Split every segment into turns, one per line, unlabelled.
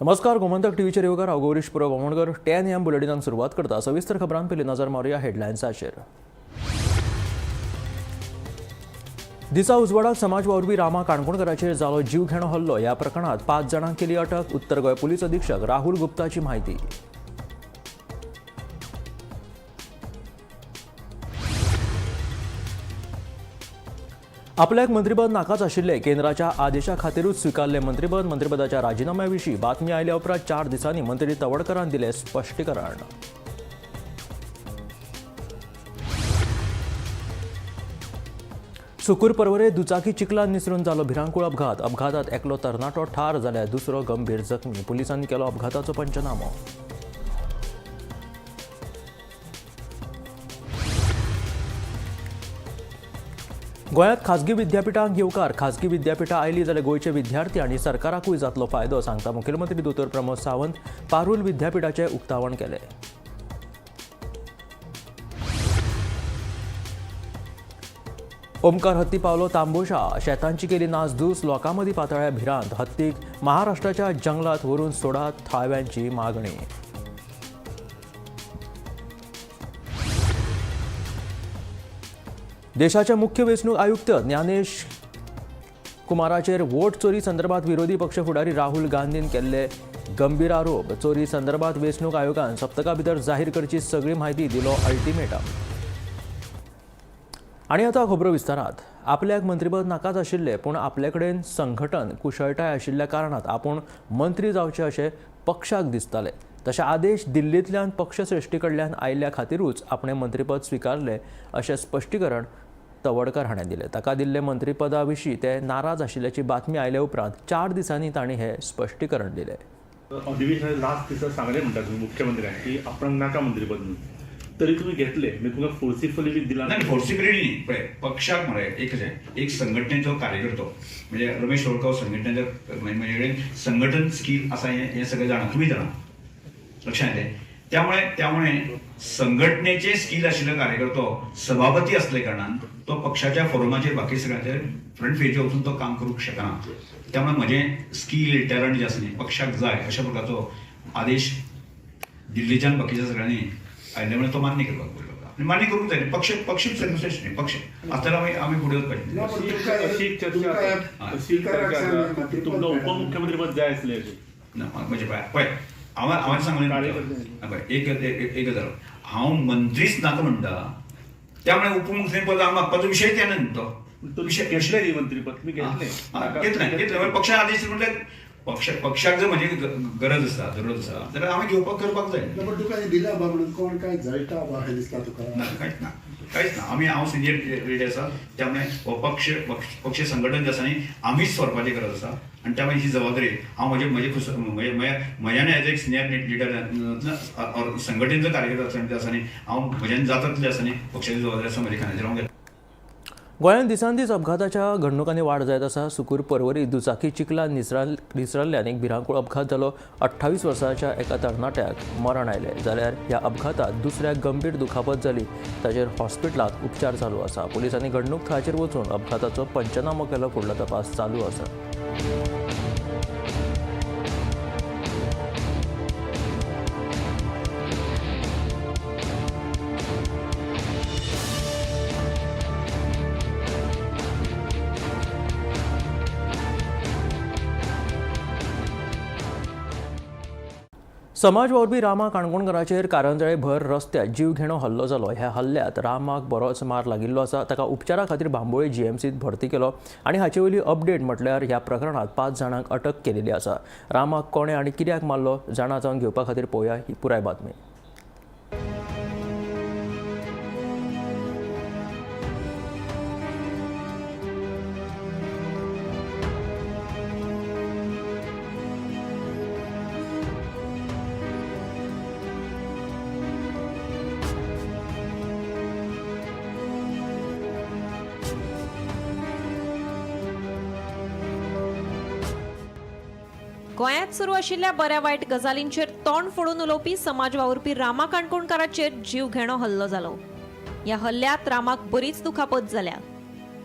नमस्कार, गोमंतक टीव्हीचेर येवकार. हांव गौरीश पुरब आमोणकर. 10 एएम बुलेटिनाक सुरवात करता. सविस्तर खबरां पयलीं नजर मारुया हेडलायन्साचेर. दिसा उजवाडाक समाज वावुरपी रामा काणकोणकराचेर जालो जीवघेणो हल्लो. ह्या प्रकरणात 5 जाणांक केली अटक. उत्तर गोंय पुलीस अधीक्षक राहुल गुप्ताची म्हायती. आपल्याक मंत्रीपद नाकाच आशिल्लें, केंद्राच्या आदेशा खातीरूच स्विकारले मंत्रीपद. मंत्रीपदाच्या राजिनाम्या विशीं बातमी आयल्या उपरांत 4 दिसांनी मंत्री तवडकरान दिलें स्पश्टीकरण. सुकूर पर्वरे दुचाकी चिखलान निसरून जालो भिरांकूळ अपघात. अपघातात एकलो तरणाटो ठार जाल्यार दुसरो गंभीर जखमी. पुलिसांनी केलो अपघाताचो पंचनामो. गोंयांत खाजगी विद्यापिठांक येवकार. खाजगी विद्यापिठां आयलीं जाल्यार गोंयचे विद्यार्थी आनी सरकाराकूय जातलो फायदो, सांगता मुखेलमंत्री दोतोर प्रमोद सावंत. पारूल विद्यापिठाचें उक्तावण केलें. ओमकार हत्ती पावलो तांबोशा. शेतांची केली नासधूस. लोकां मदीं पातळ्ळ्या भिरांत. हत्तीक महाराष्ट्राच्या जंगलात व्हरून सोडात, थळाव्यांची मागणी. देशाचे मुख्य वेंचणूक आयुक्त ज्ञानेश कुमाराचेर वोट चोरी संदर्भात विरोधी पक्ष फुडारी राहुल गांधीन केल्ले गंभीर आरोप. चोरी संदर्भात वेंचणूक आयोगान सप्तका भितर जाहीर करची सगळी म्हायती, दिलो अल्टिमेटम. आनी आतां खबरो विस्तारात. आपल्याक मंत्रीपद नाकाच आशिल्लें, पूण आपले कडेन संघटन कुशळटाय आशिल्ल्या कारणात आपूण मंत्री जावचें अशें पक्षाक दिसतालें. तशें आदेश दिल्लींतल्यान पक्षश्रेश्ठी कडल्यान आयिल्ल्या खातीरूच आपणें मंत्रीपद स्विकारलें, अशें स्पश्टीकरण तवडकर हाणें दिलें. ताका दिल्ले मंत्रीपदा विशीं ते नाराज आशिल्ल्याची बातमी आयले उपरांत 4 दिसांनी तांणी हें स्पश्टीकरण दिलें.
अधिवेशनाच्या लास्ट दिसा सांगलें म्हणटा तुमी मुख्यमंत्र्यांक की आपणाक नाका मंत्रीपद म्हणून, तरी तुमी घेतले. म्हणजे तुमकां फोर्सिफली बी दिला?
नाही, फोर्सिबिलिटी न्ही. पळय, पक्षाक मरे एक कशें, एक संघटनेचो कार्यकर्तो म्हणजे रमेश तवडकार संघटनेचो, म्हणजे म्हजे कडेन संघटन स्कील आसा हें हें सगळें जाणा तुमी, जाणा, लक्षात येतलें. त्यामुळे त्यामुळे संघटनेचे स्कील आशिल्लो कार्यकर्तो सभापती असले कारणान तो पक्षाच्या फोरमाचेर बाकी सगळ्यांचेर फ्रंट फेजीर वचून तो काम करूंक शकना. त्यामुळे म्हजें स्कील टॅलंट जें आसा न्ही, पक्षाक जाय अशा प्रकारचो आदेश दिल्लीच्यान बाकीच्या सगळ्यांनी आयिल्ल्या मुळे तो मान्य करपाक पडलो आनी मान्य करूंक जाय. पक्ष पक्ष सर्वश्रेष्ठ न्ही, पक्ष आसतना आमी आमी फुडें वचपाचें.
अशी एक चर्चा आसा, अशी एक चर्चा आसा की तुमकां उपमुख्यमंत्रीपद जाय आसलें अशें.
ना, म्हणजे पळय पळय, हांवें हांवें सांगलें
कार्यकर्ते.
पळय, एक एक एक गजाल, हांव मंत्रीच नाका म्हणटा, त्यामुळे उपमुख्यमंत्रीपद हांव मागपाचो विशयच येना न्ही तो.
पण तुम्ही घेतलें न्ही मंत्रीपद? तुमी घेतलें.
हा, घेतलें घेतलें. म्हणजे पक्षान आदेश, म्हटल्यार पक्ष पक्षाक जर म्हजी गरज आसा, जरूरत आसा जाल्यार हांवें घेवपाक करपाक जाय.
ना, पण तुका हें दिला बा म्हणून कोण काय जळटा बा अशें दिसता तुका?
ना, कांयच ना, कांयच ना. आमी, हांव सिनियर लिडर आसा, त्यामुळे हो पक्ष पक्ष पक्ष संघटन जे आसा न्ही, आमीच व्हरपाची गरज आसा आनी त्यामुळे ही जबाबदारी हांव म्हजे म्हजे खुस म्हजे म्हज्यान एज एक सिनियर लिडर, संघटनेचो कार्यकर्ता आसा न्ही, हांव म्हज्यान जाता तितलें आसा न्ही, पक्षाची जबाबदारी आसा म्हज्या खांद्याचेर हांव घेता.
गोंयांत दिसान दीस अपघाताच्या घडणुकांनी वाड जायत आसा. सुकूर पर्वरी दुचाकी चिखलान निसरल्ल्यान एक भिरांकूळ अपघात जालो. 28 वर्सांच्या एका तरणाट्याक मरण आयलें, जाल्यार ह्या अपघातांत दुसऱ्याक गंभीर दुखापत जाली. ताचेर हॉस्पिटलांत उपचार चालू आसा. पुलिसांनी घडणूक थळाचेर वचून अपघाताचो पंचनामो केलो. फुडलो तपास चालू आसा. समाज वावुरपी रामा काणकोणकराचेर कारंजळे भर रस्त्यार जीवघेणो हल्लो जालो. ह्या हल्ल्यात रामाक बरोच मार लागिल्लो आसा. ताका उपचारा खातीर बांबोळे जीएमसीत भरती केलो आनी हाचे वयली अपडेट म्हटल्यार ह्या प्रकरणांत 5 जाणांक अटक केलेली आसा. रामाक कोणें आनी कित्याक मारलो, जाणा जावन घेवपा खातीर पळोवया ही पुराय बातमी.
गोंयांत सुरू आशिल्ल्या बऱ्या वायट गजालींचेर तोंड फोडून उलोवपी समाज वावुरपी रामा काणकोणकाराचेर जीवघेणो हल्लो जालो. ह्या हल्ल्यांत रामाक बरीच दुखापत जाल्या.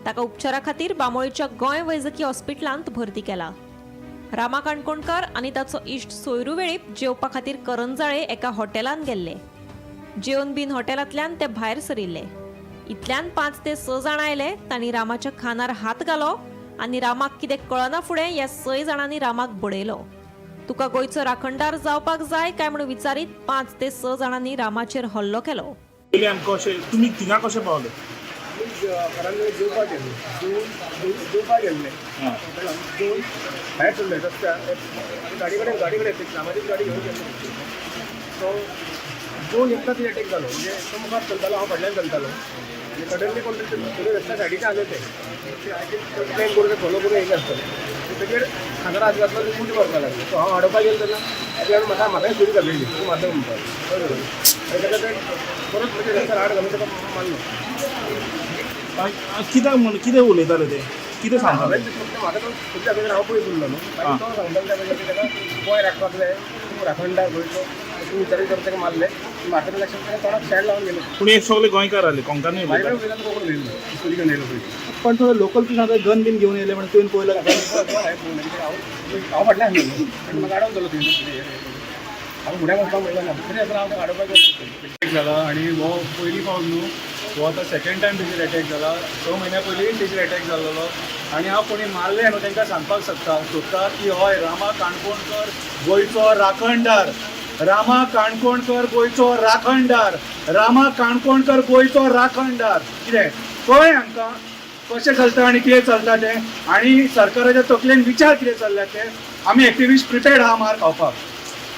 ताका उपचारा खातीर बांबोळेच्या गोंय वैजकी हॉस्पिटलांत भरती केला. रामा काणकोणकार आनी ताचो इश्ट सोयरू वेळीप जेवपा खातीर करंजाळे एका हॉटेलांत गेल्ले. जेवन बीन हॉटेलांतल्यान ते भायर सरिल्ले. इतल्यान 5 ते 6 जाणां आयले. तांणी रामाच्या खांदार हात घालो आनी रामाक कितें कळना फुडें ह्या 6 जाणांनी रामाक बडयलो. तुका गोंयचो राखणदार जावपाक जाय काय म्हणून विचारीत 5 ते 6 जाणांनी रामाचेर हल्लो केलो.
पयलीं आमकां अशें तुमी थिंगा कशें पावले?
घरान जेवपाक गेल्ले, जेवपाक गेल्ले, जेवन भायर सरले रस्त्यार, गाडी कडेन गाडी कडेन कामाची गाडी घेवन गेल्ले. सो जेवन एकदां ती अटॅक जालो, म्हणजे तो मुखार चलतालो, हांव फाटल्यान चलतालो आनी सडनली कोण तरी रस्त्या सायडीचे आसले, ते प्लॅन करून फॉलो करून येयले आसतले. तेजेर खांदार हात घातलो, ते मुठी मारपाक लागले. सो हांव आडोवपाक गेलो तेन्ना तेज्या म्हाका म्हाकाय सुरी घातलेली, तूं मारता म्हणपाक. बरोबर, आनी तेका ते परत म्हणजे रस्त्यार आड घालून ताका मारलो.
कित्याक म्हण कितें उलयताले ते, कितें सांगताले?
हांवें फक्त म्हाका तो सुरी दाखयतना हांव पयस उरलो न्हू, मागीर तो सांगतालो त्या की ताका गोंय राखपाक जाय, तूं राखणदार गोंयचो, तूं विचारूय करून ताका मारले. म्हाका लक्षात ताका तोंडाक शेण लावन गेले.
पूण हे सगळे गोंयकार आसले, कोंकणी
मागीर
उलयताले.
उलयता, कोंकणी उलयलो, सुरी घेवन येयलो पयलीं.
पण थोडं लोकल तूं सांगता गन बीन घेवन येयले म्हणून तुवें पळयला?
हांव फाटल्यान आसलो न्हू, आनी म्हाका आडोवन जालो थंय. हांव फुड्याक वचपाक मेळ्ळो ना, तरी आसतना हांव आडोवपाक
अटॅक जाला आनी हो पयली फावट न्हू, हो आतां सेकंड टायम तेजेर अटॅक जाला. 6 म्हयन्या पयलीं तेजेर अटॅक जाल्लो आनी हांव कोणी मारले न्हू तांकां सांगपाक शकता सोदता की हय, रामा काणकोणकर गोंयचो राखणदार, रामा काणकोणकर गोंयचो राखणदार, रामा काणकोणकर गोंयचो राखणदार. कितें कळ्ळें आमकां कशें चलता आनी कितें चलता तें, आनी सरकाराच्या तकलेन विचार कितें चल्ल्या ते. आमी एक्टिविस्ट प्रिपेर्ड आहा मार खावपाक,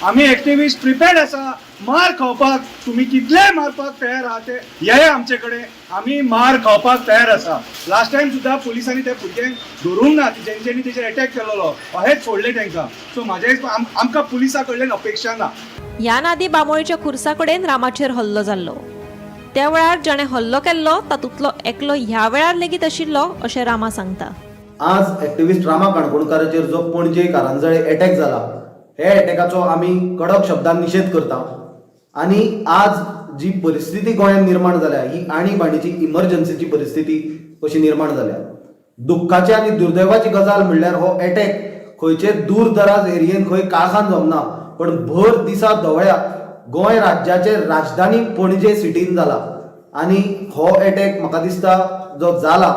आमी एक्टिविस्ट प्रिपेर्ड आसा मार खावपाक. तुमी कितलेय मारपाक तयार आहा ते येया आमचे कडेन, आमी मार खावपाक तयार आसा. लास्ट टायम सुद्दां पुलिसांनी त्या भुरग्यांक धरूंक ना जेंच्यांनी तेजेर अटॅक केलेलो, अहेच सोडले तांकां. सो म्हाज्या आमकां पुलिसां कडल्यान अपेक्षा ना.
ह्या नादी बांबोळेच्या खुर्सा कडेन रामाचेर हल्लो जाल्लो. त्या वेळार जाणें हल्लो केल्लो तातूंतलो एकलो ह्या वेळार लेगीत आशिल्लो अशें रामा सांगता.
आज एक्टिविस्ट रामा काणकोणकाराचेर जो पणजे कारंजाळे अटॅक जाला, हे अटॅकाचो आमी कडक शब्दान निशेध करता. आनी आज जी परिस्थिती गोंयांत निर्माण जाल्या ही आणीबाणीची इमर्जन्सीची परिस्थिती अशी निर्माण जाल्या. दुख्खाची आनी दुर्दैवाची गजाल म्हणल्यार हो अटॅक खंयचे दूर दराज एरियेन खंय काळखान जमना, पण भर दिसा धवळ्या गोंय राज्याचे राजधानी पणजे सिटीन जाला. आनी हो अटॅक म्हाका दिसता जो जाला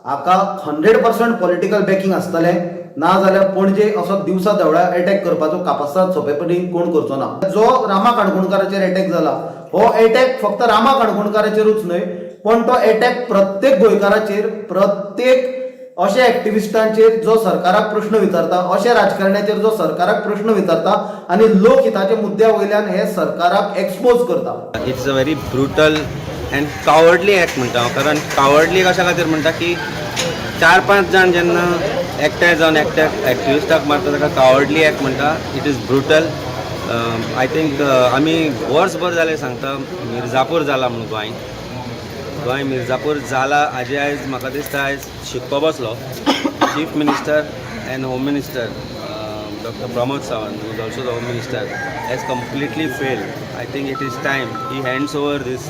हाका 100% पॉलिटिकल बॅकिंग आसतलें, ना जाल्यार पणजे असो दिवसा धवळ्या अटॅक करपाचो कापास्ताद सोंपेपणी कोण करचो ना. जो रामा काणकोणकाराचेर अटॅक जाला हो अटॅक फक्त रामा काणकोणकाराचेरूच न्हय, पण तो अटॅक प्रत्येक गोंयकाराचेर, प्रत्येक अशे एक्टिविस्टांचेर जो सरकाराक प्रश्न विचारता, अशे राजकारण्याचेर जो सरकाराक प्रश्न विचारता आनी लोकहिताच्या मुद्द्या वयल्यान हे सरकाराक एक्सपोज करता.
It's a very brutal and cowardly act म्हणटा हांव, कारण कावर्डली कशा खातीर म्हणटा की 4-5 जाण जेन्ना एकठांय जावन एकट्या एक्टिविस्टाक मारता ताका कावर्डली एक्ट म्हणटा. It is brutal. I think आमी वर्सभर जालें सांगता मिर्जापूर जाला म्हणून, गोंय गोंय मिर्जापूर जाला. हाजे आयज म्हाका दिसता आयज शिक्को बसलो. Chief minister and home minister doctor Pramod Sawant, who is also the home minister, has completely failed. I think it is time he hands over this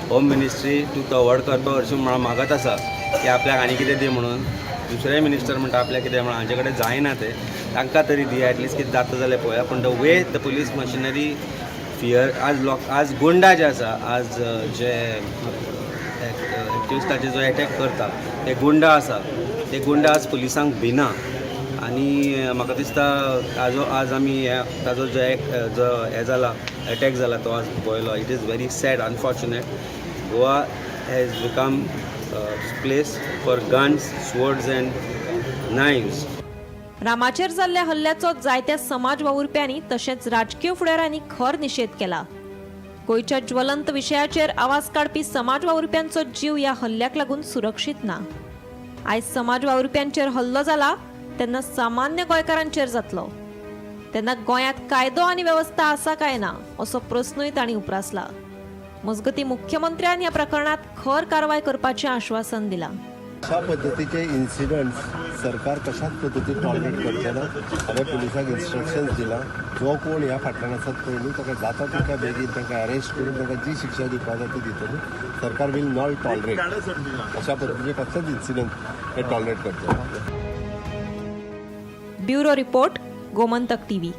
home ministry to Tawadkar. तो हरशीं म्हणून मागत आसा की आपल्याक आनी कितें दी म्हणून, दुसरे मिनिस्टर म्हणटा आपल्याक कितें म्हणून, हांचे कडेन जायना तें, तांकां तरी दी एटलिस्ट कितें जाता जाल्यार पळोवया. पूण the way the police machinery fear आज लोक, आज गुंडा जे आसा, आज जे एक्टिविस्टाचेर जो एटॅक करता ते गुंडा आसा, ते गुंडा आज पुलिसांक भिना. आनी म्हाका दिसता ताजो आज आमी ताजो जो एक जो हें जाला, एटॅक जाला तो आज पळयलो. It is very sad, unfortunate. Goa has become place for guns, swords and knives.
रामाचेर जाल्ल्या हल्ल्याचो जायत्या समाज वावुरप्यांनी तशेंच राजकीय फुडाऱ्यांनी खर निशेध केला. गोंयच्या ज्वलंत विशयाचेर आवाज काडपी समाज वावुरप्यांचो जीव ह्या हल्ल्याक लागून सुरक्षीत ना. आयज समाज वावुरप्यांचेर हल्लो जाला तेन्ना सामान्य गोंयकारांचेर जातलो तेन्ना गोंयांत कायदो आनी वेवस्था आसा काय ना असो प्रस्नूय तांणी उप्रासला. मजगतीं मुख्यमंत्र्यान ह्या प्रकरणात खर कारवाय करपाचें आश्वासन दिलां.
अशा पद्दतीचे इन्सिडंट्स सरकार कशाच पद्दतीन टॉलरेट करचें ना. हांवें पुलिसांक इन्स्ट्रक्शन्स दिलां, जो कोण ह्या फाटल्यान आसात पळय ताका जाता तितक्या बेगीन तांकां अरेस्ट करून तांकां जी शिक्षा दिवपाक जाय ती दितली. सरकार will not tolerate अशा पद्दतीचे कसलेच इन्सिडंट हे टॉलरेट करचे ना.
Bureau report, Gomantak TV.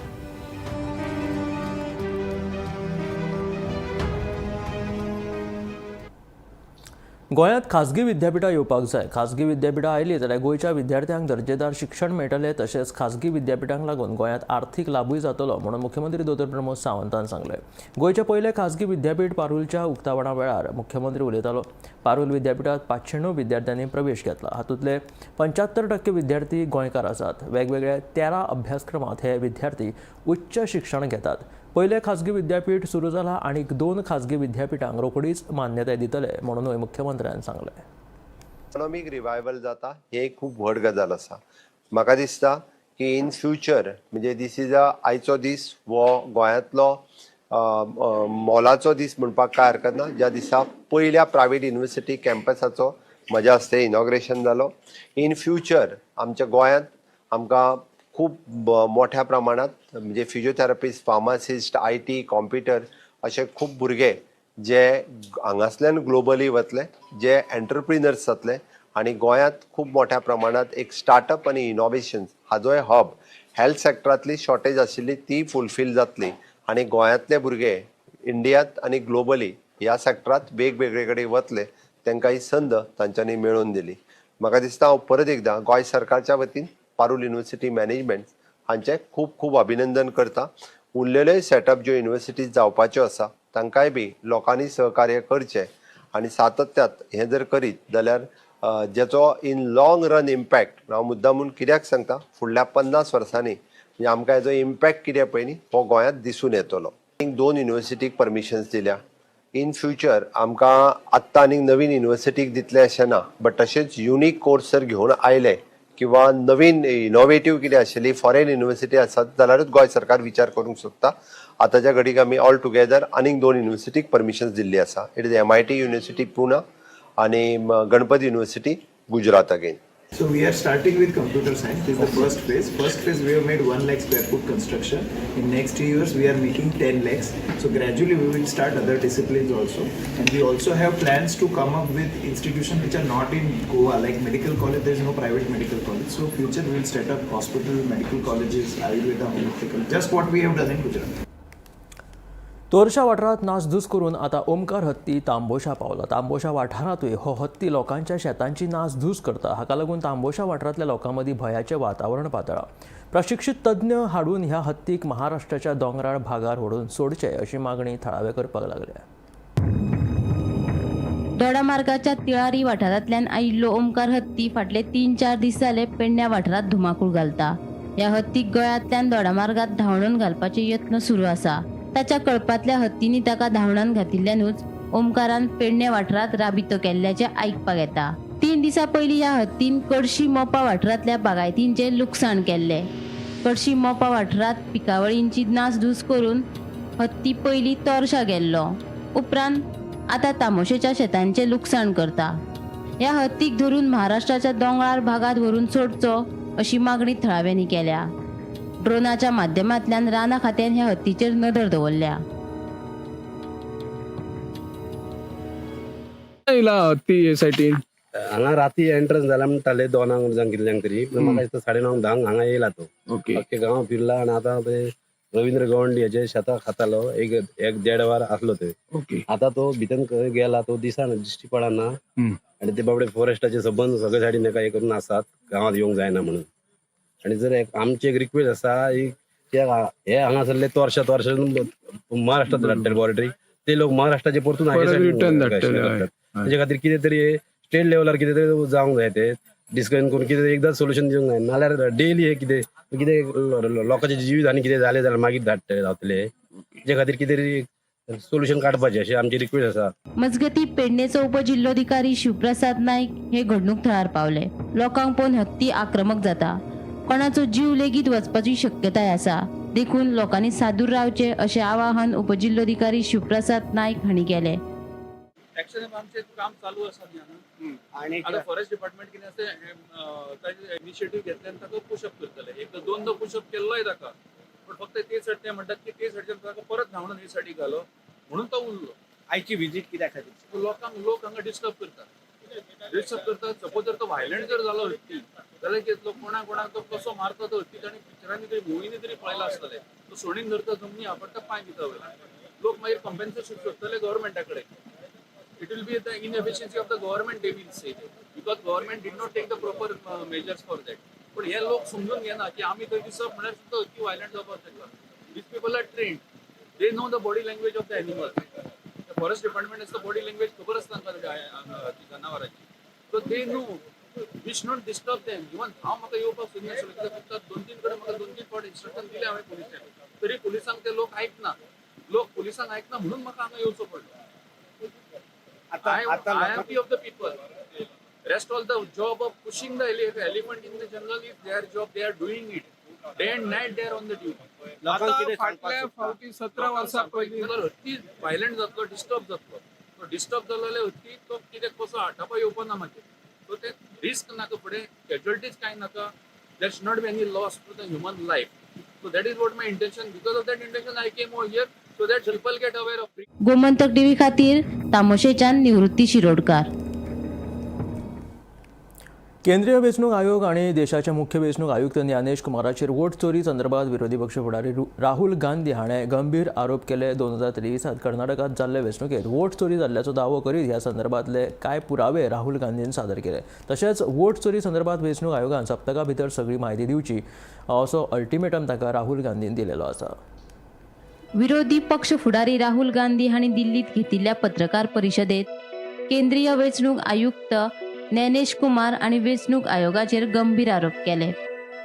गोंयांत खाजगी विद्यापिठां येवपाक जाय. खाजगी विद्यापिठां आयलीं जाल्यार गोंयच्या विद्यार्थ्यांक दर्जेदार शिक्षण मेळटलें, तशेंच खाजगी विद्यापिठांक लागून गोंयांत आर्थीक लाभूय जातलो म्हणून मुख्यमंत्री दोतोर प्रमोद सावंतान सांगलें. गोंयचें पयलें खाजगी विद्यापीठ पारूलच्या उक्तावणा वेळार मुख्यमंत्री उलयतालो. पारूल विद्यापिठांत 509 विद्यार्थ्यांनी प्रवेश घेतला. हातूंतले 75% विद्यार्थी गोंयकार आसात. वेगवेगळ्या 13 अभ्यासक्रमांत हे विद्यार्थी उच्च शिक्षण घेतात. पयलें खाजगी विद्यापीठ सुरू जालां आनी 2 खाजगी विद्यापिठांक रोखडीच मान्यताय दितले म्हणूनय मुख्यमंत्र्यान सांगलें.
इकॉनॉमीक रिवायवल जाता ही एक खूब व्हड गजाल आसा. म्हाका दिसता की इन फ्युचर म्हणजे this is a आयचो दीस हो गोंयांतलो मोलाचो दीस म्हणपाक काय हरकत ना, ज्या दिसा पयल्या प्रायवेट युनिवर्सिटी कॅम्पसाचो म्हज्या हस्ते इनॉग्रेशन जालो. इन फ्युचर आमच्या गोंयांत आमकां खूब मोठ्या प्रमाणात म्हणजे फिजियोथेरपिस्ट, फार्मासिस्ट, IT, computer अशे खूब भुरगे जे हांगासल्यान ग्लोबली वतले, जे एंटरप्रिनर्स जातले आनी गोंयांत खूब मोठ्या प्रमाणात एक स्टार्टअप आनी इनोवेशन्स हाजोय हब हेल्थ सेक्टरांतली शॉर्टेज आशिल्ली ती फुलफील जातली आनी गोंयांतले भुरगे इंडियांत आनी ग्लोबली ह्या सेक्टरांत वेगवेगळे कडेन वतले, तांकां ही संद तांच्यांनी मेळोवन दिली. म्हाका दिसता हांव परत एकदां गोंय सरकारच्या वतीन पारूल युनिवर्सिटी मॅनेजमेंट हांचें खूब खूब अभिनंदन करता. उरलेले सेटअप ज्यो युनिवर्सिटीज जावपाच्यो आसा तांकांय बी लोकांनी सहकार्य करचें आनी सातत्यात हें जर करीत जाल्यार जेचो इन लॉंग रन इम्पॅक्ट, हांव मुद्दामून कित्याक सांगता, फुडल्या 50 वर्सांनी म्हणजे आमकां हेजो इम्पॅक्ट कितें पळय न्ही हो गोंयांत दिसून येतलो. 2 युनिवर्सिटीक परमिशन्स दिल्या. इन फ्युचर आमकां आत्तां आनीक नवीन युनिवर्सिटीक दितले अशें ना, बट तशेंच युनीक कोर्स जर घेवन आयले किंवा नवीन इनोवेटीव कितें आशिल्ली फॉरेन युनिवर्सिटी आसात जाल्यारूच गोंय सरकार विचार करूंक शकता. आतांच्या घडीक आमी ऑल टुगेदर आनीक 2 युनिवर्सिटीक परमिशन्स दिल्ली आसा. It is MIT university Pune आनी Ganpat university Gujarat again.
So we are starting with computer science. This is the first phase. First phase we have made 1 lakh square foot construction. In next 2 years we are making 10 lakhs. So gradually we will start other disciplines also. And we also have plans to come up with institutions which are not in Goa, like medical college. There is no private medical college. So future we will set up hospital, medical colleges, Ayurveda, homeopathy college, just what we have done in Gujarat.
Torsha वाठारांत नासधूस करून आतां ओमकार हत्ती तांबोशा पावला. तांबोशा वाठारांतूय हो हत्ती लोकांच्या शेतांची नासधूस करता. हाका लागून तांबोशा वाठारांतल्या लोकां मदीं भंयाचें वातावरण पातळ्ळां. प्रशिक्षीत तज्ञ हाडून ह्या हत्तीक महाराष्ट्राच्या दोंगराळ भागार व्हरून सोडचे अशी मागणी थळावे करपाक लागल्या.
दोडामार्गाच्या तिळारी वाठारांतल्यान आयिल्लो ओमकार हत्ती फाटले 3-4 दीस जाले पेडण्या वाठारांत धुमाकूळ घालता. ह्या हत्तीक गळ्यांतल्यान दोडामार्गात धांवडून घालपाचे यत्न सुरू आसा. ताच्या कळपांतल्या हत्तींनी ताका धांवणान घातिल्ल्यानूच ओमकारान पेडणे वाठारांत राबितो केल्ल्याचें आयकपाक येता. 3 दिसां पयलीं ह्या हत्तीन कडशी मोपा वाठारांतल्या बागायतींचें लुकसाण केल्लें. कडशी मोपा वाठारांत पिकावळींची नासधूस करून हत्ती पयलीं तोरशा गेल्लो, उपरांत आतां तामोशेच्या शेतांचें लुकसाण करता. ह्या हत्तीक धरून महाराष्ट्राच्या दोंगराळ भागांत व्हरून सोडचो अशी मागणी थळाव्यांनी केल्या. ड्रोनाच्या माध्यमांतल्यान राना खात्यान ह्या हत्तीचेर नदर दवरल्या.
येयला हत्ती हे सायटीन
हांगा राती एंट्रन्स जाला म्हणटाले 2 जावन कितल्यांक तरी, पूण म्हाका दिसता 9:30 10 हांगा येयला तो. अख्खे गांव फिरला आनी आतां रवींद्र गवंडी हेचे शेतां खातालो, एक 1.5 वर आसलो ते. आतां तो भितर खंय गेला तो दिसना, दिश्टी पडना. आनी ते बाबडे फॉरेस्टाचे सबंद सगळे सायडीन एका हे करून आसात, गांवांत येवंक जायना म्हणून. आनी जर आमची एक रिक्वेस्ट आसा, हे हांगासरले तोरशा तोरशा महाराष्ट्रात धाडटले बॉर्डरी, ते लोक महाराष्ट्राचे परतून
रिटर्न धाडटले.
तेजे खातीर कितें तरी स्टेट लेवलार कितें तरी जावंक जाय, ते डिस्कशन करून कितें तरी एकदां सोल्युशन दिवंक जाय. नाल्यार डेली हे कितें कितें लोकांचे जिवीत आनी कितें जालें जाल्यार मागीर धाडटले जातले. तेजे खातीर कितें तरी सोल्युशन काडपाचें अशें आमची रिक्वेस्ट आसा.
मजगती पेडणेचो उपजिल्होधिकारी शिवप्रसाद नायक हे घडणूक थळार पावले. लोकांक पळोवन हत्ती आक्रमक जाता, कोणाचो जीव लेगीत वचपाची शक्यताय आसा, देखून लोकांनी सादूर रावचे अशें आवाहन उपजिल्होधिकारी शिवप्रसाद नायक हांणी केलें.
एक्शन आमचें काम चालू आसा न्ही आनी आतां फॉरेस्ट डिपार्टमेंट कितें आसा ताजें इनिशिएटीव घेतले आनी ताका पुशअप करतले. एकदां 2दा पुशअप केल्लोय ताका, पूण फक्त ते सायड ते म्हणटात की ते सायडच्यान ताका परत धांवडून हे सायडीक घालो म्हणून तो उरलो.
आयची विजीट कित्या खातीर?
लोकांक लोक हांगा डिस्टर्ब करतात, डिस्टर्ब करता. सपोज जर तो व्हायलंट जर जालो हत्ती जाल्यार कितें जातलो, कोणा कोणाक तो कसो मारता तो हत्ती ताणें पिक्चरांनी तरी मुवींनी तरी पळयला आसतलें. तो सोडीन धरता जमनी आपडटा, पांय दिता वयल्यान. लोक मागीर कॉम्पेन्सेशन सोदतले गव्हर्मेंटा कडेन. It will be the inefficiency of the government, they will say, because government did not take the proper measures for that. पण हे लोक समजून घेना की आमी थंय दिसप म्हळ्यार सुद्दां हत्ती व्हायलंट जावपाक शकता. These people are trained, they know the body language of the animal. Forest department आसता, बॉडी लँग्वेज खबर आसता तांकां जनावरांची. So they know we should not disturb them. Even हांव म्हाका येवपाक सोदनासलो कित्याक फक्त दोन तीन कडेन म्हाका दोन तीन फावट इन्स्ट्रक्शन दिलें हांवें पुलिसांक, तरी पुलिसांक ते लोक आयकना. लोक पुलिसांक आयकना म्हणून म्हाका हांगा येवचो पडलो. I am of the people. Rest all the job of pushing the elephant in the jungle is their job. They are doing it day and night. They are on the duty.
आतां फाटल्या फावटी 17 वर्सां पयलीं
हत्ती violent जातलो, disturb जातलो. तो disturb जालो जाल्यार हत्ती तो कितें कसो आटापा येवपा ना मागीर. सो ते रिस्क नाका, फुडें कॅज्युअलिटीज कांय नाका. There should not be any loss to the human life. So that is what my intention. Because of that intention I came over here so that people get aware of.
Gomantak TV खातीर तामोशेच्यान निवृत्ती शिरोडकार.
केंद्रीय वेंचणूक आयोग आनी देशाचे मुख्य वेंचणूक आयुक्त ज्ञानेश कुमाराचेर वोट चोरी संदर्भात विरोधी पक्ष फुडारी राहुल गांधी हाणें गंभीर आरोप केले. 2023 कर्नाटकांत जाल्ले वेंचणुकेंत वोट चोरी जाल्ल्याचो दावो करीत ह्या संदर्भांतले कांय पुरावे राहुल गांधीन सादर केले. तशेंच वोट चोरी संदर्भात वेंचणूक आयोगान सप्तका भितर सगळी म्हायती दिवची असो अल्टिमेटम ताका राहुल गांधीन दिलेलो आसा.
विरोधी पक्ष फुडारी राहुल गांधी हांणी दिल्लीत घेतिल्ल्या पत्रकार परिशदेत केंद्रीय वेंचणूक आयुक्त ज्ञानेश कुमार आनी वेंचणूक आयोगाचेर गंभीर आरोप केले.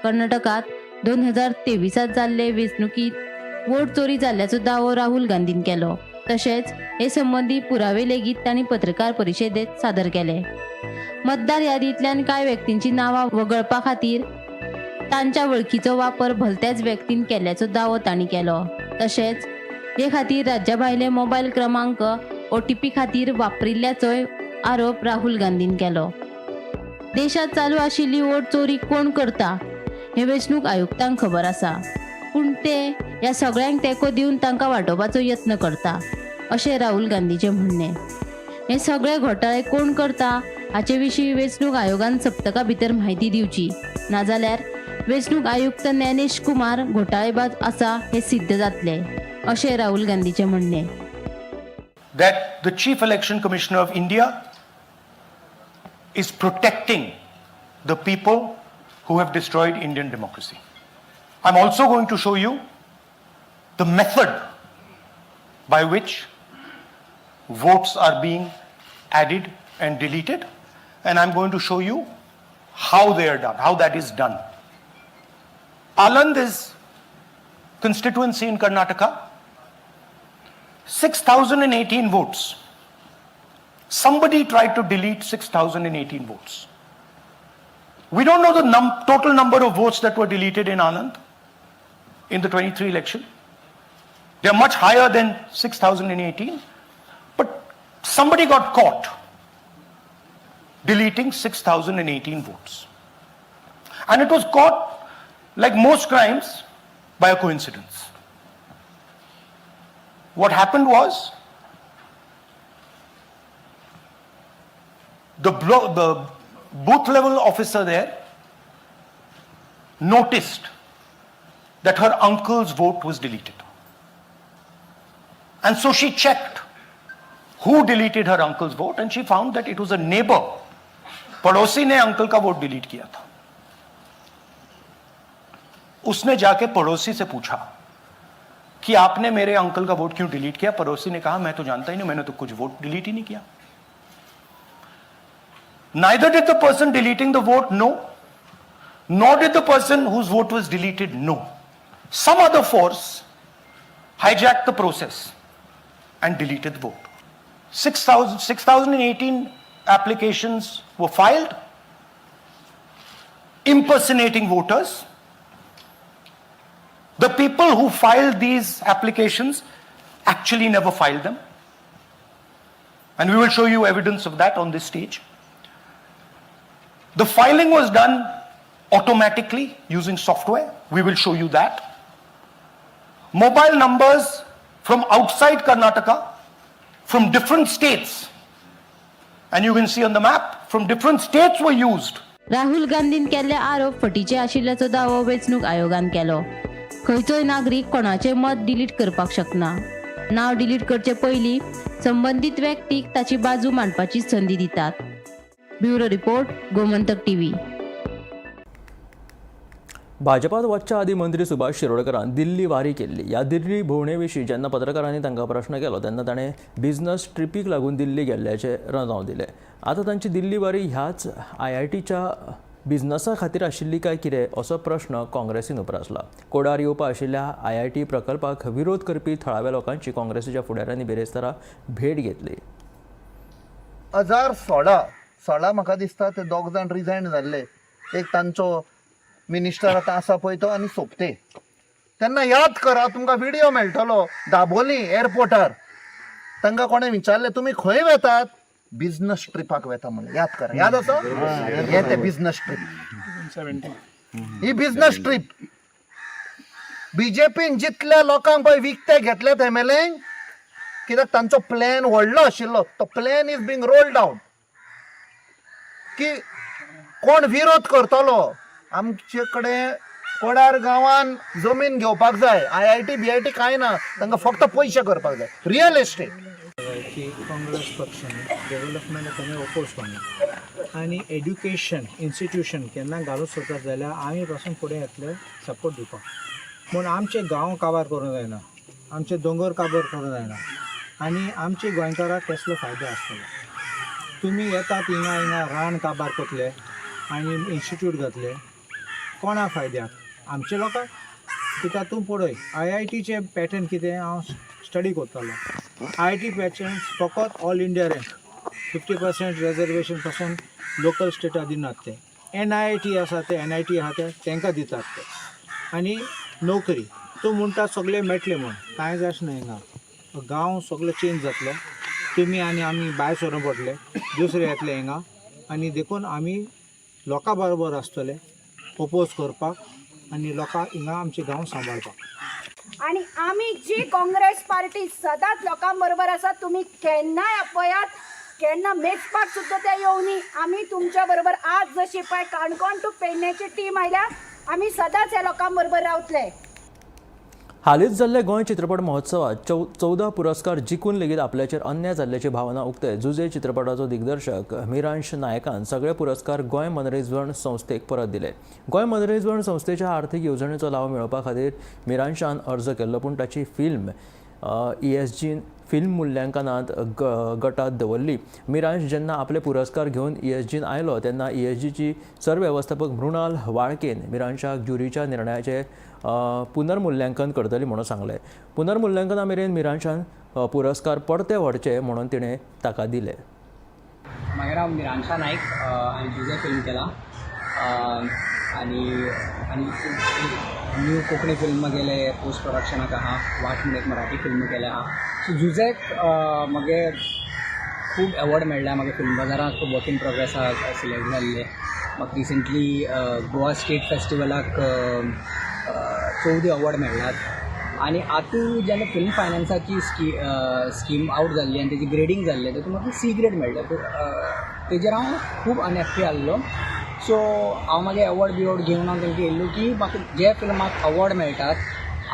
कर्नाटकात 2023 जाल्ले वेंचणुकीत वोट चोरी जाल्ल्याचो दावो राहुल गांधीन केलो. तशेंच हे संबंदी पुरावे लेगीत तांणी पत्रकार परिशदेत सादर केले. मतदार यादींतल्यान कांय व्यक्तींची नांवां वगळपा खातीर तांच्या वळखीचो वापर भलत्याच व्यक्तीन केल्ल्याचो दावो तांणी केलो. तशेंच हे खातीर राज्या भायले मोबायल क्रमांक OTP खातीर वापरिल्ल्याचोय आरोप राहुल गांधीन केलो. देशात चालू आशिल्ली वोट चोरी कोण करता हे वेंचणूक आयुक्तांक खबर आसा, पूण ते ह्या सगळ्यांक तेंको दिवन तांकां वाटोवपाचो यत्न करता अशें राहुल गांधीचें म्हणणें. हे सगळे घोटाळे कोण करता हाचे विशीं वेंचणूक आयोगान सप्तका भितर म्हायती दिवची, नाजाल्यार वेंचणूक आयुक्त ज्ञानेश कुमार घोटाळेबाज आसा हे सिद्ध जातलें अशें राहुल गांधीचें म्हणणें.
That the Chief Election Commissioner of India is protecting the people who have destroyed Indian democracy. I'm also going to show you the method by which votes are being added and deleted, and I'm going to show you how they are done, how that is done. Aland is constituency in Karnataka, 6,018 votes. Somebody tried to delete 6,018 votes. We don't know the total number of votes that were deleted in Aland in the 23 election. They are much higher than 6,018. But somebody got caught deleting 6,018 votes. And it was caught, like most crimes, by a coincidence. What happened was, the booth level officer there noticed that her uncle's vote was deleted. And so she checked who deleted her uncle's vote, and she found that it was a neighbor. पड़ोसी ने uncle का vote delete किया था. उसने जाके पड़ोसी से पूछा कि आपने मेरे अंकल का वोट क्यों डिलीट किया? पड़ोसी ने कहा, मैं तो जानता ही नहीं, मैंने तो कुछ वोट डिलीट ही नहीं किया. Neither did the person deleting the vote know, nor did the person whose vote was deleted know. Some other force hijacked the process and deleted the vote. 6,018 applications were filed, impersonating voters. The people who filed these applications actually never filed them. And we will show you evidence of that on this stage. The filing was done automatically using software. We will show you that. Mobile numbers from outside Karnataka, from different states, And you can see on the map, from different states were used.
Rahul गांधीन केल्ले आरोप फटीचे आशिल्ल्याचो दावो वेंचणूक आयोगान केलो. खंयचोय नागरीक कोणाचें मत डिलीट करपाक शकना. नांव डिलीट करचे पयलीं संबंदीत व्यक्तीक ताची बाजू मांडपाची संदी दितात. Bureau report, Gomantak TV.
भाजपात वचच्या आदीं मंत्री सुभाष शिरोडकरान दिल्ली वारी केल्ली. ह्या दिल्ली भोंवणे विशीं जेन्ना पत्रकारांनी तांकां प्रश्न केलो तेन्ना ताणें बिझनस ट्रिपीक लागून दिल्ली गेल्ल्याचें रजांव दिलें. आतां तांची दिल्ली वारी ह्याच आयआयटीच्या बिझनसा खातीर आशिल्ली काय कितें असो प्रश्न काँग्रेसीन उप्रासला. कोडार येवपा आशिल्ल्या आयआयटी प्रकल्पाक विरोध करपी थळाव्या लोकांची काँग्रेसीच्या फुडाऱ्यांनी बिरेस्तारा भेट घेतली.
2016 म्हाका दिसता ते दोग जाण रिजायन जाल्ले. एक तांचो मिनिस्टर आतां आसा पळय तो आनी सोंपते. तेन्ना याद करा, तुमकां विडियो मेळटलो दाबोली एअरपोर्टार तांकां कोणें विचारलें तुमी खंय वेतात, बिझनस ट्रिपाक वेता म्हणलें. याद करा, याद आसा हे ते बिझनस ट्रीप. ही बिझनस ट्रीप बीजेपीन जितल्या लोकांक पळय विकते घेतल्यात एमएलए, कित्याक तांचो प्लॅन व्हडलो आशिल्लो. तो plan is being rolled out की कोण विरोध करतलो. आमचे कडेन कोडार गांवान जमीन घेवपाक जाय, आयआयटी बीआयटी कांय ना, तांकां फक्त पयशे करपाक जाय, रियल एस्टेट.
की काँग्रेस पक्षान डेव्हलपमेंट आमी ओपोज करना आनी एड्युकेशन इन्स्टिट्यूशन केन्ना घालूंक सोदतात जाल्यार आमी पासून फुडें येतले सपोर्ट दिवपाक. पूण आमचे गांव काबार करूंक जायना, आमचे दोंगर काबार करूंक जायना आनी आमचे गोंयकाराक कसलो फायदो आसतलो. तुमी येतात हिंगा हिंगा रान काबार करतले आनी इन्स्टिट्यूट घातले कोणा फायद्याक, आमच्या लोकांक. कित्याक तूं पळय आयआयटीचें पॅटर्न कितें, हांव स्टडी करतालो. आयआयटी पॅटर्न फकत ऑल इंडिया रँक 50% रेजर्वेशन पासून लोकल स्टेटा दिनात ते. एनआयटी आसा ते, एनआयटी आसा ते तांकां दितात ते. आनी नोकरी तूं म्हणटा सगळें मेळटलें म्हूण, कांयच अशें ना. हिंगा गांव सगळो चेंज जातलो, तुमी आनी आमी भायर सरून पडले, दुसरे येतले हिंगा. आनी देखून आमी लोकां बरोबर आसतले ओपोज करपाक आनी लोकां हिंगा आमचे गांव सांबाळपाक.
आनी आमी जी काँग्रेस पार्टी सदांच लोकां बरोबर आसा. तुमी केन्नाय आपयात, केन्ना मेजपाक सुद्दां ते येवनी, आमी तुमच्या बरोबर. आज जशी पळय काणकोण टू पेडण्याची टीम आयल्या, आमी सदांच ह्या लोकां बरोबर रावतले.
हालींच जाल्ल्या गोंय चित्रपट महोत्सवात 14 पुरस्कार जिखून लेगीत आपल्याचेर अन्याय जाल्ल्याची भावना उक्तायत जुजे चित्रपटाचो दिग्दर्शक मिरांश नायकान सगळे पुरस्कार गोंय मनरिजवण संस्थेक परत दिले. गोंय मनरिजवण संस्थेच्या आर्थीक येवजणेचो लाव मेळोवपा खातीर मिरांशान अर्ज केल्लो, पूण ताची फिल्म ईएसजीन फिल्म मुल्यांकनांत गटात दवरली. मिरांश जेन्ना आपले पुरस्कार घेवन ईएसजीन आयलो तेन्ना ईएसजीची सरवेवस्थापक मृणाल वाळकेन मिरांशाक ज्युरीच्या निर्णयाचे पुनर्मुल्यांकन करतली म्हणून सांगलें. पुनर्मुल्यांकना मेरेन मिरांशान पुरस्कार परते व्हरचे म्हणून तिणें ताका दिले.
म्हाजें नांव मिरांशा नायक. हांवें जुजे फिल्म केलां आनी आनी न्यू कोंकणी फिल्म गेले पोस्ट प्रोडक्शनाक आहा. वाट म्हूण एक मराठी फिल्म केलें आहा. सो जुजेक म्हगे खूब एवॉर्ड मेळ्ळ्या. म्हागे फिल्म बाजाराक वर्क इन प्रोग्रेसाक सिलेक्ट जाल्ले. म्हाका रिसंटली गोवा स्टेट फेस्टिवलाक 14 अवॉर्ड मेळ्ळ्यात. आनी आतां जेन्ना फिल्म फायनान्साची स्कीम आवट जाल्ली आनी तेजी ग्रेडींग जाल्लें, तितून म्हाका सी ग्रेड मेळ्ळें. तेजेर हांव खूब अनहॅप्पी आसलो. सो हांव मागीर एवॉर्ड बिवॉर्ड घेवन हांव तेंका येयल्लो की म्हाका जे फिल्माक अवॉर्ड मेळटात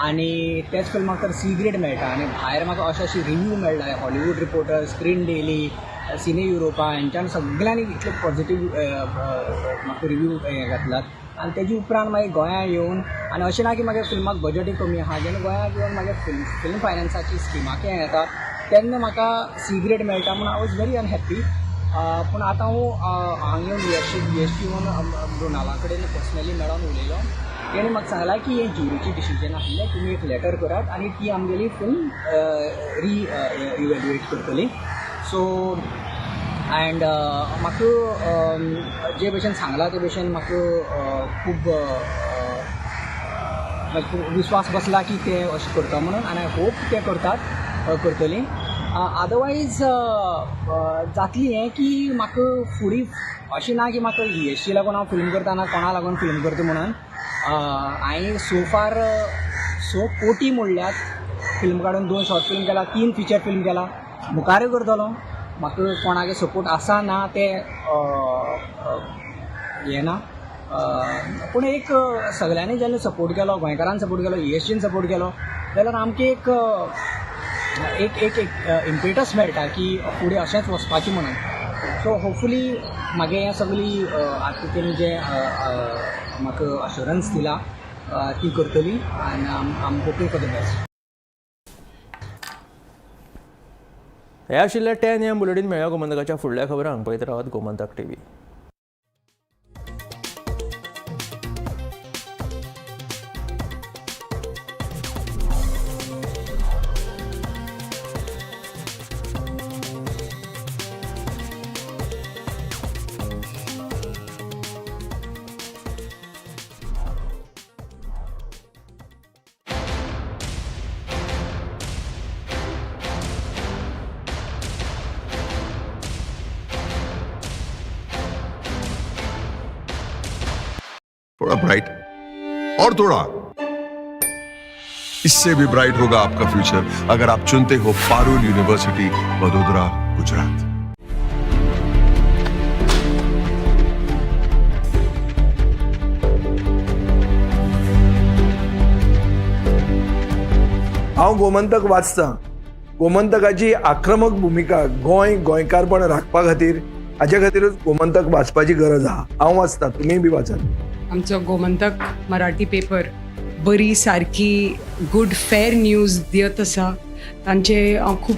आनी तेच फिल्माक तर सी ग्रेड मेळटा आनी भायर म्हाका अशे अशे रिव्यू मेळ्ळा, Hollywood reporter, screen daily, cine Europa, हेंच्यान सगळ्यांनी इतले पॉझिटीव म्हाका रिव्यू हे घातलात. आनी तेजे उपरांत मागीर गोंया येवन, आनी अशें ना की म्हागे फिल्माक बजटूय कमी आहा, जेन्ना गोंयांत येवन म्हागे फिल्म फायनान्साची स्किमाक हें येता तेन्ना म्हाका सी ग्रेड मेळटा म्हूण I was very unhappy. पूण आतां हांव हांगा येवन ईएसटी येवन मृणाला कडेन पर्सनली मेळोन उलयलो. तेणें म्हाका सांगलां की हें ज्युरीचें डिसिजन आसलें, तुमी एक लेटर करात आनी ती आमगेली फिल्म री इवेल्युएट करतली. सो एंड म्हाका जे भशेन सांगलां ते भशेन म्हाका खूब विस्वास बसला की ते अशें करता म्हणून आनी I hope ते करतात करतली. अदरवायज जातली हें की म्हाका फुडें अशें ना की म्हाका ईएसटी लागून हांव फिल्म करता ना कोणा लागून फिल्म करता म्हणून. हांवें सो फार 6 कोटी मोडल्यात फिल्म काडून, 2 शॉर्ट फिल्म केला, 3 फिचर फिल्म केला, मुखारूय करतलो. म्हाका कोणागे सपोर्ट आसा ना तें हें ना, पूण एक सगळ्यांनी जेन्ना सपोर्ट केलो, गोंयकारान सपोर्ट केलो, ईएसजीन सपोर्ट केलो जाल्यार आमकां एक एक एक एक इम्पेटस मेळटा की फुडें अशेंच वचपाचें म्हणून. सो होपफुली म्हागे हें सगळी आतां तेणी जें म्हाका अशुरन्स दिला ती करतली आनी I am hoping for the best.
हे आशिल्ले 10 AM bulletin. मेळया गोमंतकाच्या फुडल्या खबरांक. पळयत रावात गोमंतक टीव्ही.
थोड़ा ब्राइट और थोड़ा इससे भी ब्राइट होगा आपका फ्यूचर अगर आप चुनते हो पारुल यूनिवर्सिटी, वडोदरा, गुजरात।
हांव गोमंतक वाचतां. गोमंतकाची आक्रमक भुमिका गोंय गोंयकारपण राखपा खातीर, हाच्या खातीरूच गोमंतक वाचपाची गरज आहा. हांव वाचतां, तुमीय बी वाचात.
आमचो गोमंतक मराठी पेपर बरी सारकी गुड फेर न्यूज दियत आसा. तांचे हांव खूब